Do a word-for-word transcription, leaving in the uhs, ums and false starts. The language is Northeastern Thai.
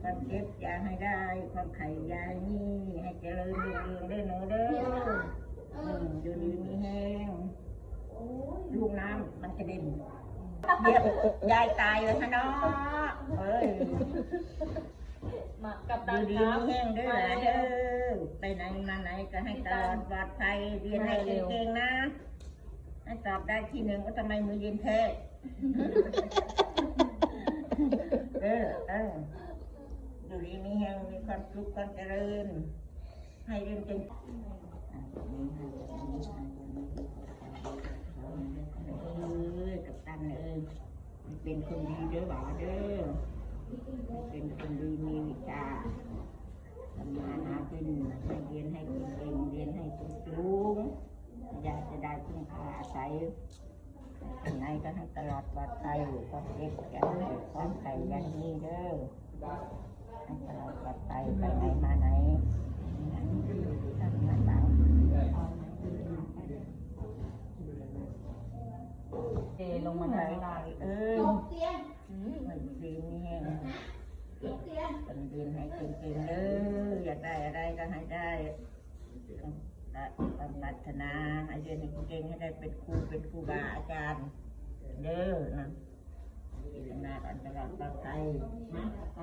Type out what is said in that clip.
ความเจ็บอย่าให้ได้ ความไข้อย่าให้มี ให้เจริญรุ่งเรืองเด้อหนูเด้อ อืม อยู่ดีมีแฮง ลูกน้ำมันกระเด็น เดี๋ยวยายตายเลยฮะเนาะ เอ้ย มากับ อ ตัน ยู่ดี ครับ มีแฮงเด้อหลานเด้อ ไปไหนมาไหนก็ให้ตลอดปลอดภัย เรียนให้เก่งๆนะ ให้สอบได้ที่หนึ่ง ว่าทำไมมือเย็นแท้ เออ เออ อยู่ดีมีแฮง มีความสุข ความเจริญ ให้เรียนเก่ง เอ้ย กับตันเอ้ย เป็นคนดีเด้อหวาเด้อ เป็นคนดีมีวิชา ทำมาหากิน ให้เรียนให้เก่งๆ เรียนให้สูงๆ อยากจะได้พึ่งพาอาศัย ไหนก็ให้ตลอดปลอดภัย ความเจ็บอย่าให้ ความไข้อย่ามีเด้อ ให้ตลอดปลอดภัย ไปไหนมาไหน เทลงมาทางล่าง เออ อืม มันดีมีแฮง มันดีให้เก่งๆเด้อ อยากได้อะไรก็ให้ได้ และความปรารถนา ให้เรียนให้เก่งๆ ให้ได้เป็นครู เป็นครูบาอาจารย์ เด้อนะ อยู่ดีมีแฮง ตลอดปลอดภัย นะ ไป